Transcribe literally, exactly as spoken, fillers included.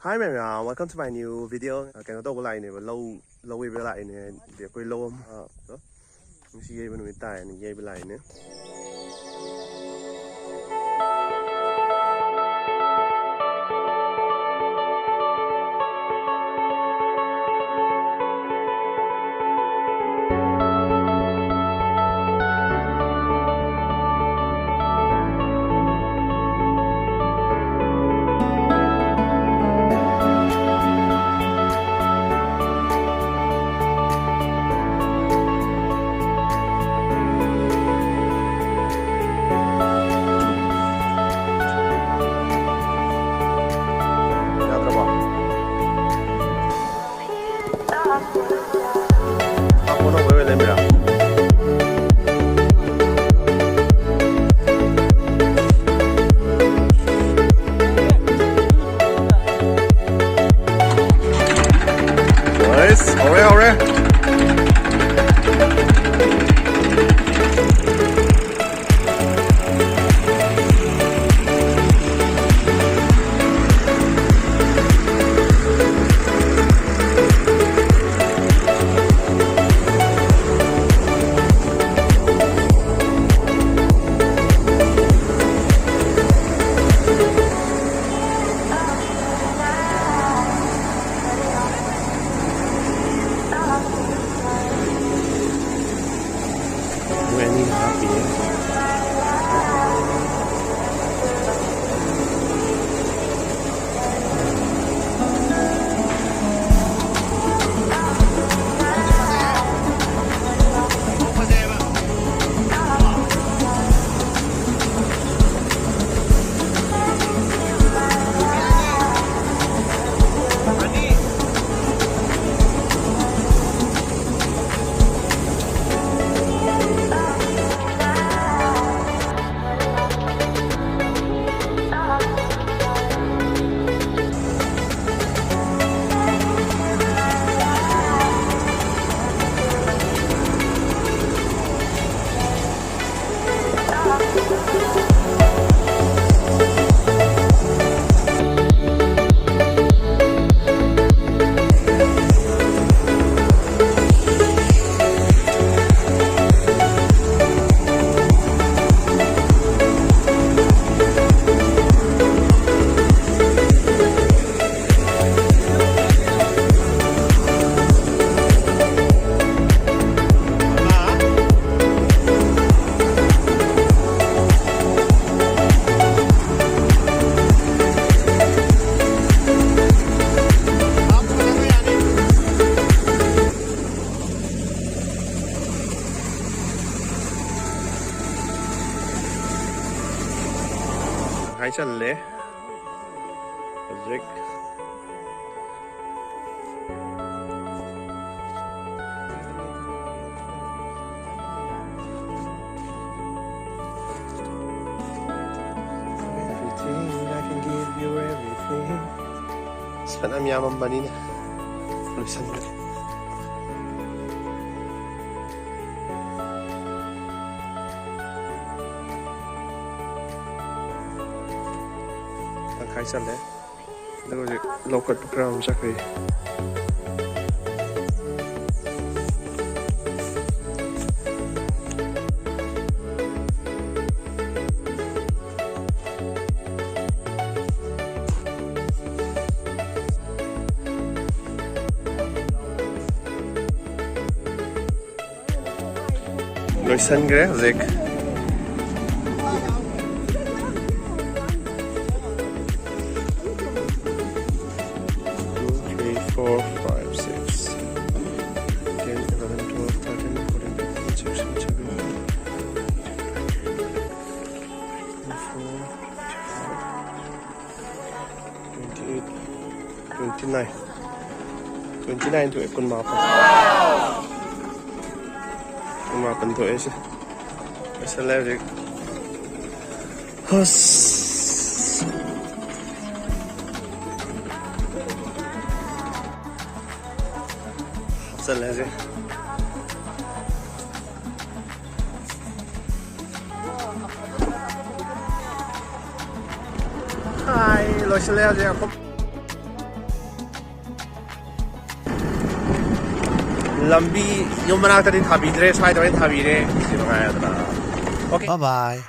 Hi ꯃꯌꯥꯝ, welcome to my new video. ꯀꯩꯅꯣ ꯇꯧꯕ ꯂꯥꯛꯏꯅꯦꯕ, ꯂꯧ ꯂꯧ ꯌꯩꯕ ꯂꯥꯛꯏꯅꯦ꯫ ꯍꯥꯏꯗꯤ ꯑꯩꯈꯣꯏ ꯂꯧ ꯑꯃ, ꯉꯁꯤ ꯌꯩꯕ ꯅꯨꯃꯤꯠ ꯇꯥꯏꯌꯦꯅ ꯌꯩꯕ ꯂꯥꯛꯏꯅꯦ꯫ ꯌꯥꯗ꯭ꯔꯕꯣ? ꯍꯥꯞꯄꯣ, ꯅꯪ ꯑꯣꯏ ꯑꯣꯏ ꯂꯩꯔꯝꯃꯤꯔꯥ? Nice. ꯍꯧꯔꯦ, ꯍꯧꯔꯦ꯫ ꯍꯧꯖꯤꯛ Everything, I can give you everything. ꯑꯁ, ꯐꯅꯌꯥꯝ ꯌꯥꯝꯃꯝꯕꯅꯤꯅ ꯂꯣꯏꯁꯟꯈ꯭ꯔꯦ꯫ ꯇꯪꯈꯥꯏ ꯆꯜꯂꯦ꯫ ꯑꯗꯨꯒ ꯍꯧꯖꯤꯛ ꯂꯧꯈꯠꯄ ꯈꯔ ꯑꯃ ꯆꯠꯈ꯭ꯔꯦ꯫ ꯂꯣꯏꯁꯟꯈ꯭ꯔꯦ ꯍꯧꯖꯤꯛ꯫ Two, three, four, five, six, ten, eleven, twelve, thirteen, fourteen, fifteen, sixteen, seventeen, twenty-four, twenty-eight, twenty-nine, twenty-nine ꯊꯣꯛꯑꯦ, ꯀꯨꯟꯃꯥꯄꯟ꯫ ꯀꯨꯟꯃꯥꯄꯟ ꯊꯣꯛꯑꯦ ꯁꯦ꯫ ꯂꯣꯏꯁꯜꯂꯦ ꯍꯧꯖꯤꯛ꯫ ꯍꯁ꯫ ꯍꯥꯞꯆꯜꯂꯦ ꯍꯧꯖꯤꯛ꯫ ꯍꯥꯏ, ꯂꯣꯏꯁꯤꯜꯂꯦ ꯍꯧꯖꯤꯛ ꯑꯩꯈꯣꯏ꯫ ꯂꯝꯕꯤ ꯌꯨꯝ ꯃꯅꯥꯛꯇꯗꯤ ꯊꯥꯕꯤꯗ꯭ꯔꯦ, ꯁ꯭ꯋꯥꯏꯗ ꯑꯣꯏꯅ ꯊꯥꯕꯤꯔꯦ꯫ ꯁꯤ ꯃꯉꯥꯏꯔꯦꯗꯅ꯫ Okay꯫ Bye bye꯫